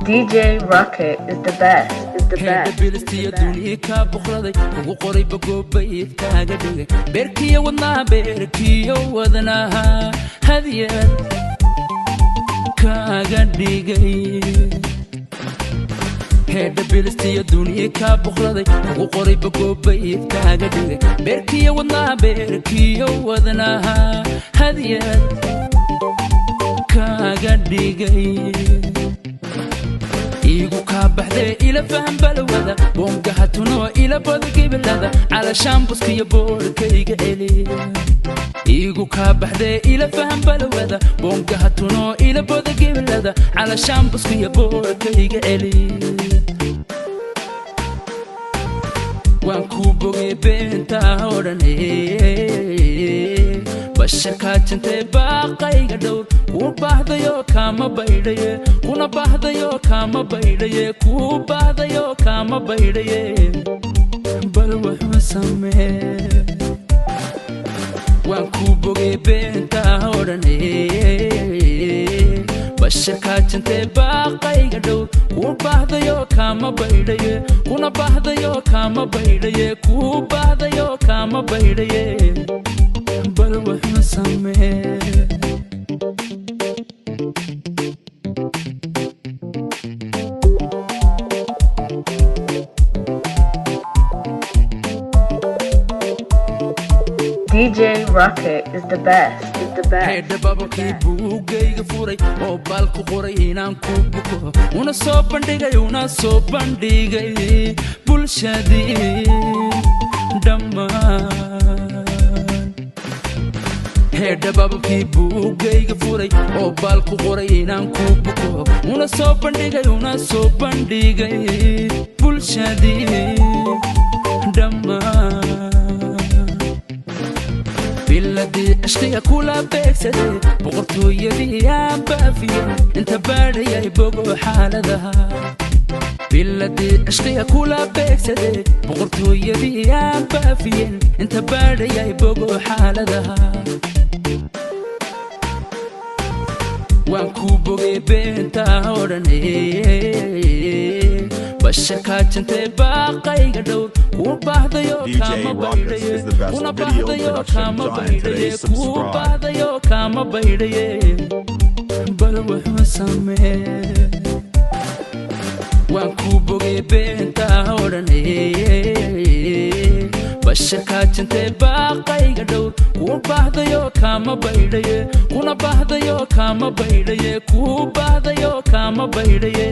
DJ Rocket is the best, is the Heedha best, is the bilistiyo best. Duniya kaa boqraday, ugu qoray bagoobayid kaaga dhigay beerkiyo wadnaha, beerkiyo wadnaha hadiyad kaaga dhigay. Heedha bilistiyo duniya kaa boqraday, ugu qoray bagoobayid kaaga dhigay beerkiyo wadnaha, beerkiyo wadnaha hadiyad kaaga dhigay. Iigu kaa baxdee, ila faham balwada boongaha tunoo, ila bada gibilada calashaambuskiyo boorkayga celi. Iigu kaa baxdee, ila faham balwada boongaha tunoo, ila bada gibilada calashaambuskiyo boorkayga celi. Waan kuu bogay, beentaa odhane, basharkaa jantee baaqayga dhowr. Kuu baahdayo kaama baydhaye, kuna baahdayo kaama baydhaye, kuu baahdayo kaama baydhaye, bal wuxuu samee. Waan kuu bogay, beentaa odhane, basharkaa jantee baaqayga dhowr. Kuu baahdayo kaama baydhaye, kuna baahdayo kaama baydhaye, kuu baahdayo kaama baydhaye, bal wuxuu samee. DJ Rocket is the best, is the best, Heedha is the babalkii best. Buuggayga furay oo baal ku qoray inaan ku buko, una soo bandhigay, una soo bandhigay bulshadii dhammaan. Heedha babalkii buuggayga furay oo baal ku qoray inaan ku buko, una soo bandhigay, una soo bandhigay bulshadii dhammaan. Biladii cishqiga kula beegsaday, boqortooyadii aan baafiyey, inta baadhayay bogo xaaladaha. Biladii cishqiga kula beegsaday, boqortooyadii aan baafiyeen, inta baadhayay bogo xaaladaha. Waan kuu bogay, beentaa odhane, basharkaa jantee baaqayga dhowr. Kuu baahdayo DJ kaama Rockets baydhaye, is the best kuna video baahdayo production kaama giant baydhaye, today. kuu Subscribe. baahdayo kaama baydhaye, bal wuxuu samee. Waan kuu bogay, beentaa odhane, basharkaa jantee baaqayga dhowr. Kuu baahdayo kaama baydhaye, kuna baahdayo kaama baydhaye, kuu baahdayo kaama baydhaye.